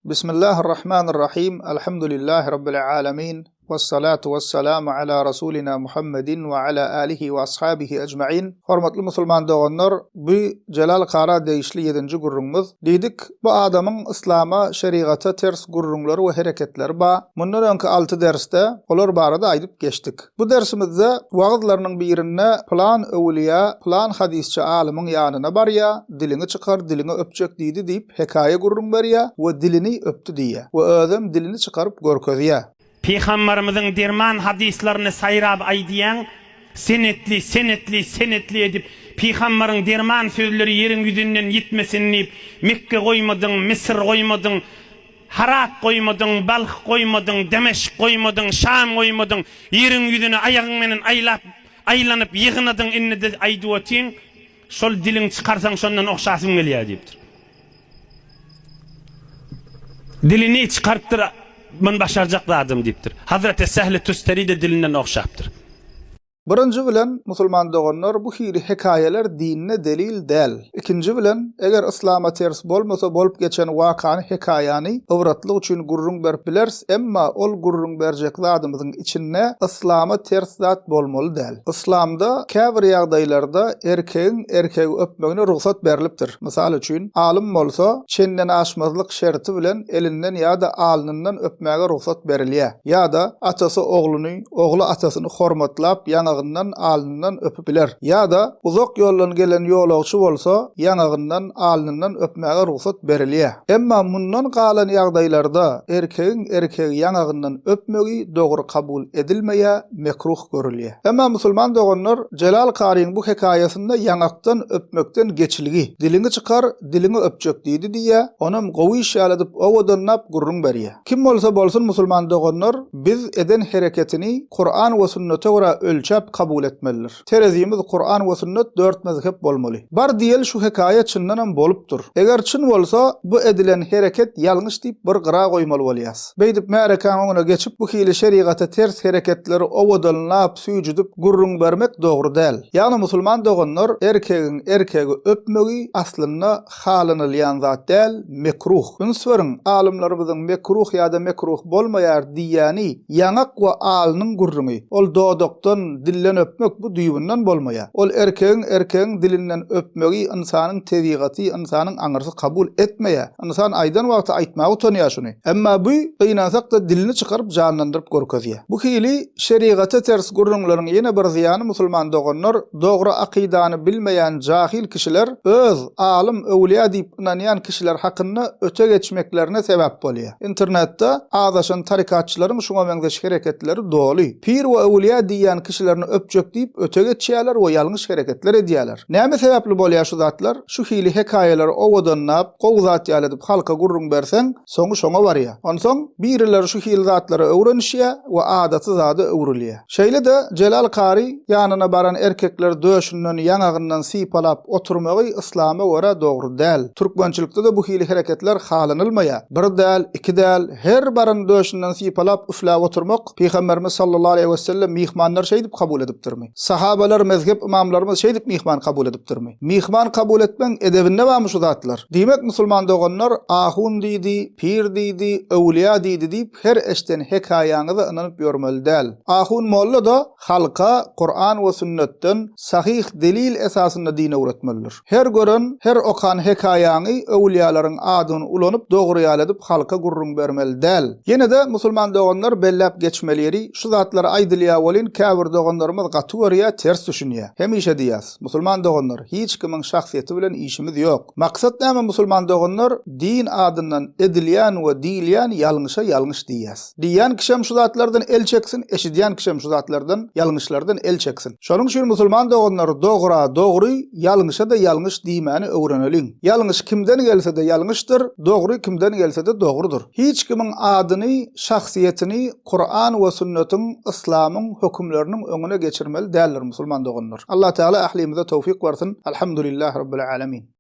Bismillahirrahmanirrahim Alhamdulillahi Rabbil alemin Wessalatu wessalamu ala Rasulina Muhammedin we ala alihi we ashabihi ecmain Hormatly musulman doganlar bu Jelal Kara degişli ýedinji gürrüňimiz. Diýdik, bu adamyň yslama, şerigata ters gürrüňleri we hereketleri ba. Mundan öňki alty dersde olar barada aýdyp geçdik. Bu dersimizde wagyzlarynyň birinde pylan öwülýä, pylan hadysçy alymyň ýanyna barýa, diliňi çykar, diliňi öpjek diýdi diýip hekaýa gürrüň berýä we dilini öpdi diýýä we özem dilini çykaryp görkezýä. Pygambarymyzyň derman hadyslaryny saýrap aýdýaň, senetli, senetli, senetli edip, pygambaryň derman sözleri ýeriň ýüzünden ýitmesin diýip, Mekge goýmadyň, Misr goýmadyň, Harat goýmadyň, Balh goýmadyň, Demeşk goýmadyň, Şam goýmadyň, ýeriň ýüzüni aýagyň menen aýlap, aýlanyp ýygnadyň, indi-de aýdyp otyň, şol diliňi çykarsaň şondan ogşasym gelýär diýipdir. Dilini çykarypdyr, Muny başarjak zadym diýipdir. Hazreti Sehli Tüsteri-de dilinden ogşapdyr. Birinji bilen, musulman doganlar, bu hili hekaýalar dinde delil däl. Ikinji bilen, eger yslama ters bolmasa bolup geçen wakany, hekaýany ybratlyk üçin gürrüň berip bileris, emma ol gürrüň berjek zadymyzyň içinde yslama ters zat bolmaly däl. Yslamda käbir ýagdaýlarda erkegiň erkegi öpmegine rugsat berlipdir. Mysal üçin, alym bolsa, çenden aşmazlyk şerti bilen elinden ýa-da alnyndan öpmäge rugsat berilýär. Ýa-da atasy ogluny, ogly atasyny hormatlap ýaňagyndan, alnyndan öpüp biler. Ýa-da uzak ýoldan gelen ýolagçy bolsa, ýaňagyndan, alnyndan öpmäge rugsat berilýär. Emma mundan galan ýagdaýlarda erkegiň erkegi ýaňagyndan öpmegi dogry kabul edilmeýär, mekruh görülýär. Emma musulman doganlar Jelal karyň bu hekaýasynda ýaňakdan öpmekden geçilgi, diliňi çykar, diliňi öpjek diýdi diýýär, onam gowy iş ýaly edip owadanlap gürrüň berýär. Kim bolsa bolsun musulman doganlar biz eden hereketini Kuran we sünnete görä ölçäp kabul etmelidir. Terezimiz Kuran we sünnet dört mezhep bolmaly. Bar diýeli şu hekaýa çyndanam bolupdyr. Eger çyn bolsa bu edilen hereket ýalňyş diýip bir gyra goýmaly bolýas. Beýdip märekäň öňüne geçip bu hili şerigata ters hereketleri owadanlap süýjüdip gürrüň bermek dogry däl. Ýagny musulman doganlar erkegiň erkegi öpmegi aslynda halanylýan zat däl, mekruh. Üns beriň, alymlarymyzyň mekruh ýa-da mekruh bolmaýar diýýäni ýaňak we alnyň gürrüňi. Ol dodakdan, dilden öpmek bu düýbünden bolmaýar. Ol erkegiň erkegiň dilinden öpmegi ynsanyň tebigaty, ynsanyň aňyrsy kabul etmeýär. Ynsan aýdan wagty aýtmaga utanýar şuny. Emma bu, gynansak-da dilini çykaryp janlandyryp görkezýär. Bu hili şerigata ters gürrüňleriň ýene bir zyýany musulman doganlar, dogry akydany bilmeýän jahyl kişiler öz alym, öwlüýä diýip ynanýan kişiler hakynda öte geçmeklerine sebäp bolýar. Internetde azaşan tarikatçylaryň şuňa meňzeş hereketleri doly. Pir we öwlüýä diýýän kişilerini öpjek diýip öte geçýärler we ýalňyş hereketler edýärler. Näme sebäpli bolýar şu zatlar? Şu hili hekaýalary owadanlap, gowy zat ýaly edip halka gürrüň berseň, soňy şoňa barýar. Onsoň, birileri şu hili zatlara öwrenişýär we adaty zada öwrülýär. Şeýle-de, Jelal kary ýanyna baran erkekleri döşünden, ýaňagyndan sypalap oturmagy yslama görä dogry däl. Türkmençilikde-de bu hili hereketler halanylmaýar. Bir däl, iki däl, her barany döşünden sypalap üfläp oturmak, Pygamberimiz sallallahu aleýhi wesellem myhmanlary şeýdip kabul edipdirmi? Sahabalar, mezhep ymamlarymyz şeýdip myhman kabul edipdirmi? Myhman kabul etmegiň edebinde barmy şu zatlar? Diýmek musulman doganlar ahun diýdi, pir diýdi, öwlüýä diýdi diýip her eşden hekaýaňyza ynanyp ýörmeli däl. Ahun molla-da halka Kuran we sünnetden sahyh delil esasynda din öwretmelidir. Her gören, her okan hekaýaňy öwülýalaryň adyny ulanyp dogry ýaly edip halka gürrüň bermeli däl. Ýene-de musulman doganlar belläp geçmeli ýeri şu zatlar aýdylýa welin käbir doganlarymyz gaty görýä ters düşünýä. Hemişe diýýäs, musulman doganlar hiç kimiň şahsyýeti bilen işimiz ýok. Maksat näme musulman doganlar din adyndan edilýän we diýilýän ýalňyşa ýalňyş diýýäs. Diýýän kişem şu zatlardan el çeksin, eşidýän kişem şu zatlardan, ýalňyşlardan el çeksin. Şonuň üçin musulman doganlar dogra dogry, ýalňyşa-da ýalňyş diýmäni öwreneliň. Ýalňyş kimden gelse-de ýalňyşdyr, dogry kimden gelse-de dogrudyr. Hiç kimiň adyny, şahsyýetini Kuran we sünnetiň, yslamyň hökümleriniň öňüne geçirmeli däldir musulman doganlar. Allah Teala ählimize towfyk bersin. Alhamdulillahi Rabbil Alemin.